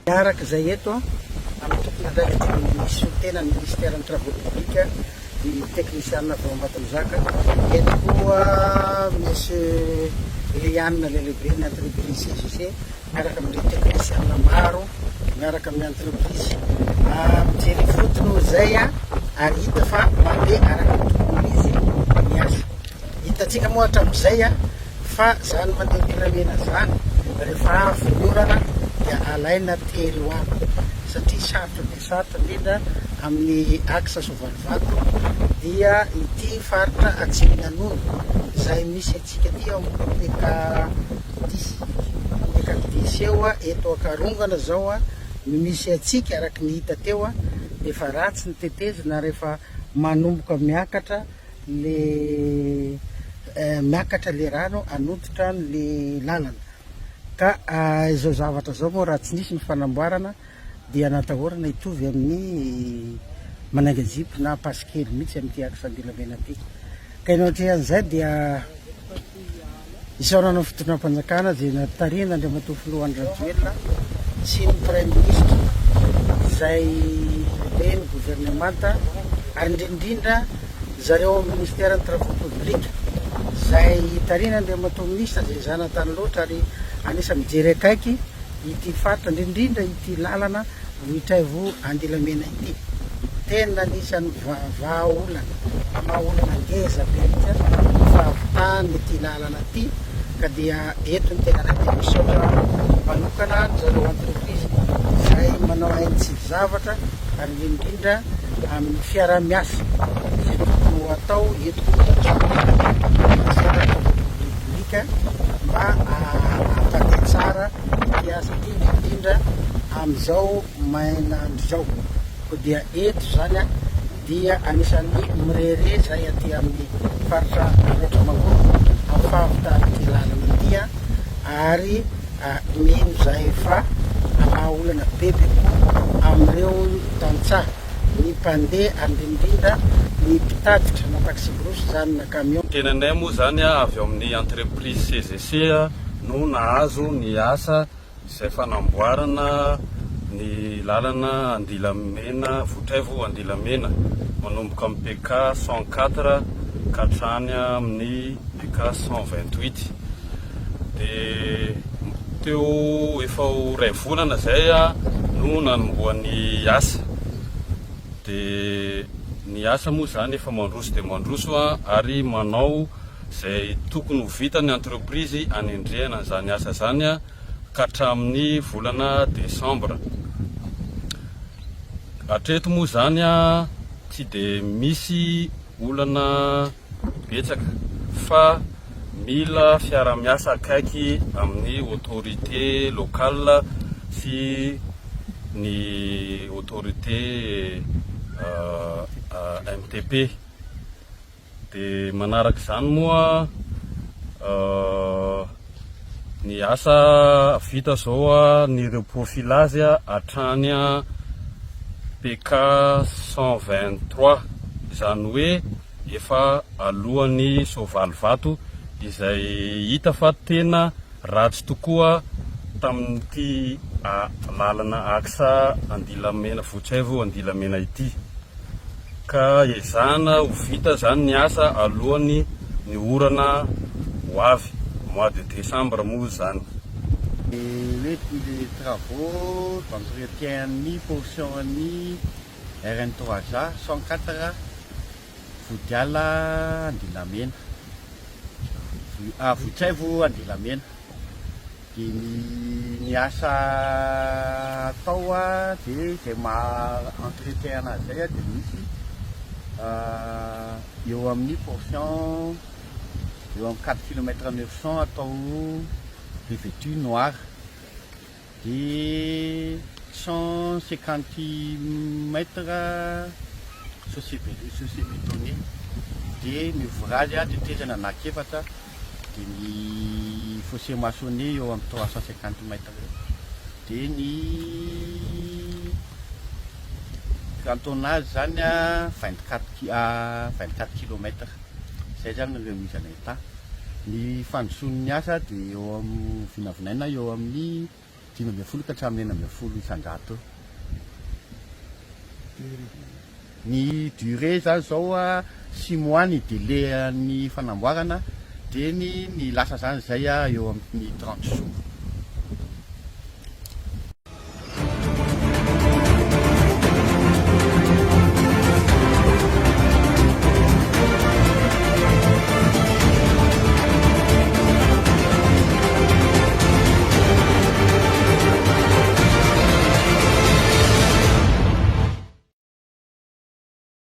Miaraka izay eto amin'ny tompon'andraikitry ny solontenan'ny minisiteran'ny Travaux publics, ny teknisianina avy ao Ambatomizaka, eto koa Monsieur Eliane le lehiben'ny entreprise CGC miaraka amin'ireo teknisianina maro miaraka amin'ny entreprise. Mijery ifotony moa izay ary hita fa mandeha araka ny tokony ho izy ny asa. Hitantsika moa hatramin'izay fa zany mandeha Andilamena zany rehefa avy ny orana dia alaina tery ho any satria sarotra dia sarotra indrindra amin'ny axe Soavalivato dia ity faritra Atsimonanono izay misy antsika ity ao amin'ny PK dix PK dix eo eto Ankarongana zao no misy antsika araka ny hita teo efa ratsy ny tetezana rehefa manomboka miakatra le miakatra le rano hanototra anle lalana ka izao zavatra zao moa raha tsy nisy ny fanamboarana dia natahorana hitovy amin'ny manainga zipo na pasikely mihitsy amin'ity axe Andilamena ity ka eo anatrehan'izay dia Isaorana ny fitondram-panjakana izay notarihin'Andriamatoa Filoha Andry Rajoelina sy ny Praiminisitra izay lehiben'ny governemanta ary indrindra indrindra zareo ao amin'ny Ministeran'ny Travaux Publics izay tarihin'Andriamatoa Minisitra izay zanatany loatra ary anisan'ny mijery akaiky ity faritra indrindra indrindra ity lalana Vohitraivo Andilamena ity. Tena anisan'ny vahaolana, mamaha olana ngeza be mihitsy ny fahavitany ity lalana ity ka dia eto ny tenanay dia misaotra manokana an-dry zareo entreprise izay manao haintsy zavatra ary indrindra indrindra amin'ny fiaraha-miasa izay tokony ho atao eto public mba hampandeha tsara ity asa ity indrindra indrindra amin'izao main'andro izao. Koa dia eto izany dia anisan'ny mirehareha izahay aty amin'ny faritra Alaotra Mangoro amin'ny fahavitan'ity lalana ity ary mino izahay fa hamaha olana bebe kokoa amin'ireo tantsaha, ny mpandeha ary indrindra indrindra ny mpitatitra na taxi-brousse izany na camion. Tenanay moa izany avy ao amin'ny entreprise CGC no nahazo ny asa izay fanamboarana ny lalana Andilamena, Votraivo Andilamena, manomboka amin'ny PK 104 ka hatrany amin'ny PK 128. Dia teo efa ho iray volana izay no nanombohan'ny asa. Dia ny asa moa izany efa mandroso dia mandroso ary manao izay tokony ho vita ny entreprise hanendrehana an'izany asa izany ka hatramin'ny volana desambra. Hatreto moa izany tsy dia misy olana betsaka fa mila fiara-miasa akaiky amin'ny autorité locale sy ny autorité MTP. Dia manaraka izany moa ny asa vita izao ny ireo profilage hatrany PK 123 izany hoe efa alohan'ny Soavalivato izay hita fa tena ratsy tokoa tamin'ity lalana axe Andilamena Vohitsaivo Andilamena ity. Ka ezahana ho vita zany ny asa alohan'ny ny orana ho avy, mois de décembre moa zany. Ny hoe les travaux d'entretien an'ny portion an'ny RN 3 A 104 Vodiala Andilamena, Vohitraivo Andilamena. Dia ny ny asa atao dia izay maha entretien anazy izay dia misy eo amin'ny portion eo amin'ny quatre kilomètre 900 atao revêtu noir dia 150 mètre chaussée chaussée bétonnée dia ny ouvrage tetezana anankiefatra. dia ny fossé maçonné eo amin'ny 350 mètres eo, dia ny grand tonnage zany a 24 24 kilomètres, zay zany ny remise en état. Ny fandrosoan'ny asa dia eo amin'ny vinavinaina eo amin'ny. 15 ka hatramin'ny 16 isan-jato eo. Ny durée zany zao a, 6 mois ny délai ny fanamboarana, de ny lasa zany zay a eo amin'ny 30 jours.